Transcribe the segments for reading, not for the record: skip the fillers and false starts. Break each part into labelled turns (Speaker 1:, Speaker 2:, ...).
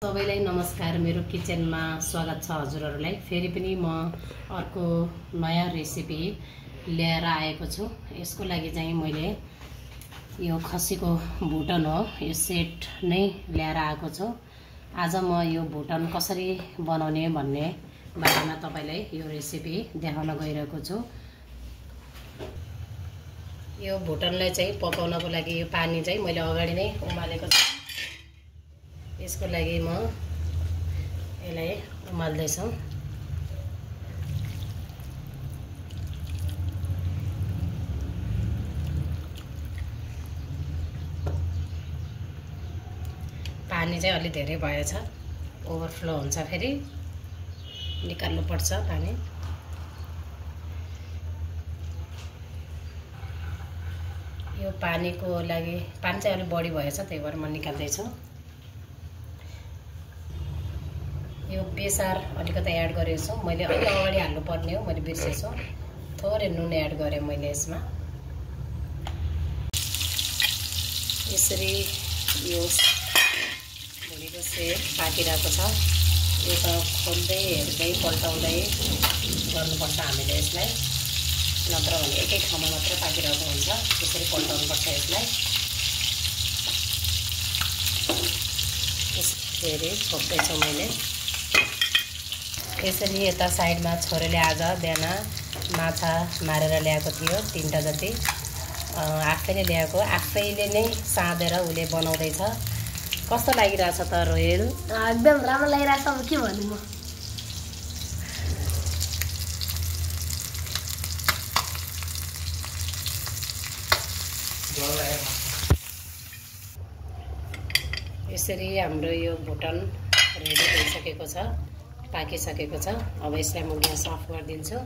Speaker 1: सबैलाई नमस्कार। मेरो किचनमा स्वागत छ हजुरहरुलाई। फेरि पनि म अर्को नयाँ रेसिपी ल्याएर आएको छु। यसको लागि चाहिँ मैले यो खसीको भुटन हो, यो सेट नै ल्याएर आएको छु। आज म यो भुटन कसरी बनाउने भन्ने बारेमा तपाईलाई यो रेसिपी देखाउन गइरहेको छु। यो भुटनलाई चाहिँ पकाउनको लागि यो पानी चाहिँ मैले अगाडि नै उमालेको छु। यसको लागि म यसलाई उमाल्दै छु। पानी चाहिँ अलि धेरै भएछ, ओभरफ्लो हुन्छ, फेरि निकाल्नु पर्छ पानी। यो पानीको लागि पानी चाहिँ अलि बढी भएछ, त्यही भएर म निकाल्दै छु। यो बेसार अलिकति एड गरेको छु मैले, अलि अगाडि हाल्नु पर्ने हो, मैले बिर्सेछु। थोरै नुन एड गरेँ मैले यसमा। यसरी यो भुँडीको सेट पाकिरहेको छ। यो त खोल्दै हेर्दै पल्टाउँदै गर्नुपर्छ हामीले यसलाई, नत्र भने एकै ठाउँमा मात्र पाकिरहेको हुन्छ। त्यसरी पल्टाउनुपर्छ यसलाई। फेरि छोप्दैछु मैले यसरी। यता साइडमा छोरीले आज बिहान माछा मारेर ल्याएको थियो, 3टा जति। आफैले ल्याएको, आफैले नै साँधेर उसले बनाउँदैछ। कस्तो लागिरहेछ त रोयल?
Speaker 2: एकदम राम्रो लागिरहेछ। अब के भन्नु म।
Speaker 1: यसरी हाम्रो यो भुटन रेडी भइसकेको छ, पाकिसकेको छ। अब यसलाई म ग्यास अफ गरिदिन्छु।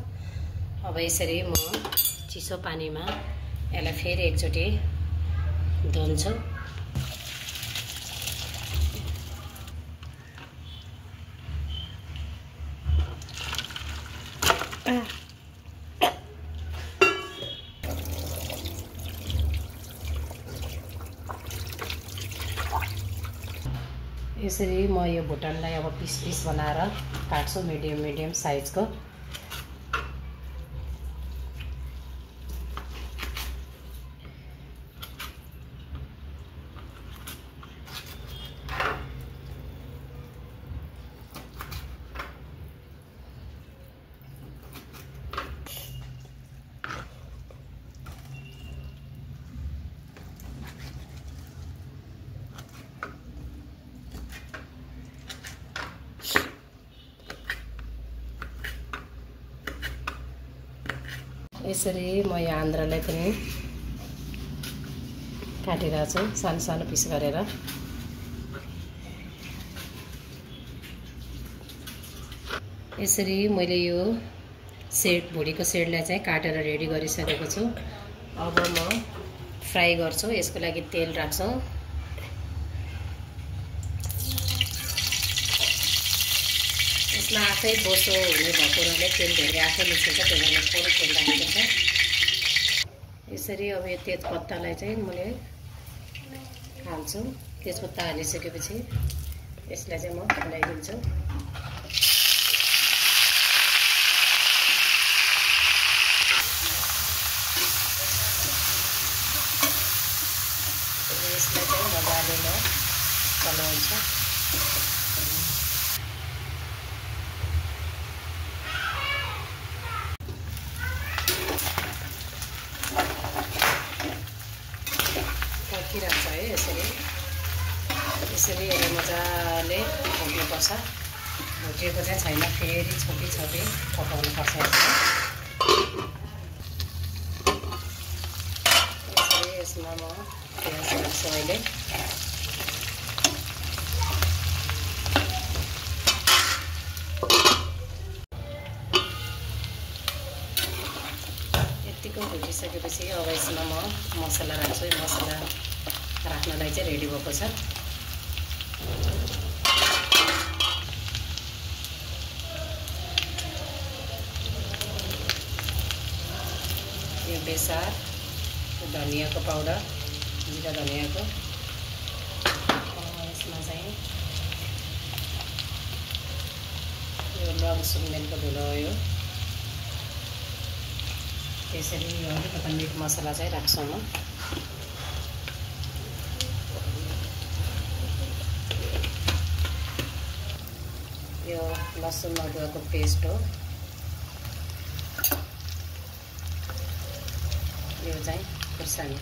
Speaker 1: अब यसरी म चिसो पानीमा यसलाई फेरि एकचोटि धुन्छु। यसरी म यो भुटनलाई अब पिस पिस बनाएर काट्छु, मिडियम साइजको। यसरी म यो आन्द्रालाई पनि काटिरहेको छु, सानो सानो पिस गरेर। यसरी मैले यो सेट, भुँडीको सेटलाई चाहिँ काटेर रेडी गरिसकेको छु। अब म फ्राई गर्छु। यसको लागि तेल राख्छु। यसमा आफै बोसो हुने भएकोले तेल धेरै आफै निस्किन्छ, त्यही भएर थोरै तेल राखेको छ। यसरी अब यो तेजपत्तालाई चाहिँ मैले हाल्छु। तेजपत्ता हालिसकेपछि यसलाई चाहिँ म हल्लाइदिन्छु। यसलाई चाहिँ मजाले म चलाउँछु। पकिरहेको छ है यसरी। यसरी यसलाई मजाले भुट्नुपर्छ। भुटिएको चाहिँ छैन, फेरि छोपी पकाउनुपर्छ यसलाई। यसरी यसमा म प्याज हाल्छु अहिले। यतिको भुटिसकेपछि अब यसमा म मसला राख्छु। यो मसला राख्नलाई चाहिँ रेडी भएको छ। यो बेसार, धनियाको पाउडर, जिरा धनियाको, यसमा चाहिँ लङ सुक्मेनको धुलो हो यो। त्यसरी यो अलिकति मिट मसला चाहिँ राख्छौँ म। यो लसुन अदुवाको पेस्ट हो। यो चाहिँ खुर्सानी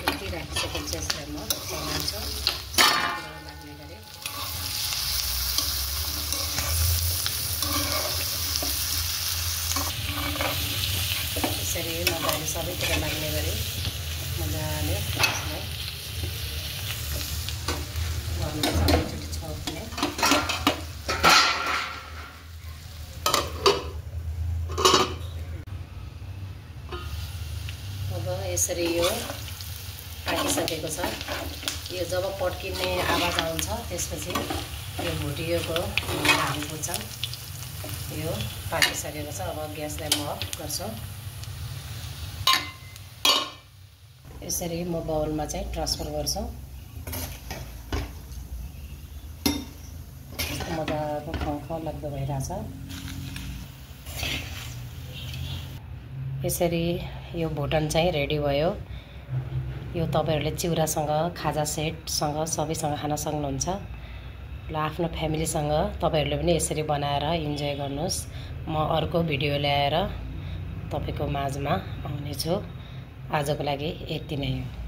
Speaker 1: यति राखिसकेपछि यसलाई म चलाउँछु लाग्ने गरी। यसरी मजाले सबैतिर लाग्ने गरी मजाले यसलाई गर्नुपर्छ। एकचोटि छोप्ने। अब यसरी यो पाकिसकेको छ। यो जब पड्किने आवाज आउँछ त्यसपछि यो भुटिएको घाम पुग्छ। यो पाकिसकेको छ। अब ग्यासलाई म अफ गर्छु। यसरी म बाउलमा चाहिँ ट्रान्सफर गर्छु। मजाको खङ लाग्दो भइरहेछ। यसरी यो भुटन चाहिँ रेडी भयो। यो तपाईहरुले चिउरासँग खाजा सेटसँग सबैसँग खान सक्नुहुन्छ। ल आफ्नो फ्यामिलीसँग तपाईहरुले पनि यसरी बनाएर इन्जोय गर्नुहोस्। म अर्को भिडियो ल्याएर तपाईको माझमा आउने छु। आजको लागि यति नै हो।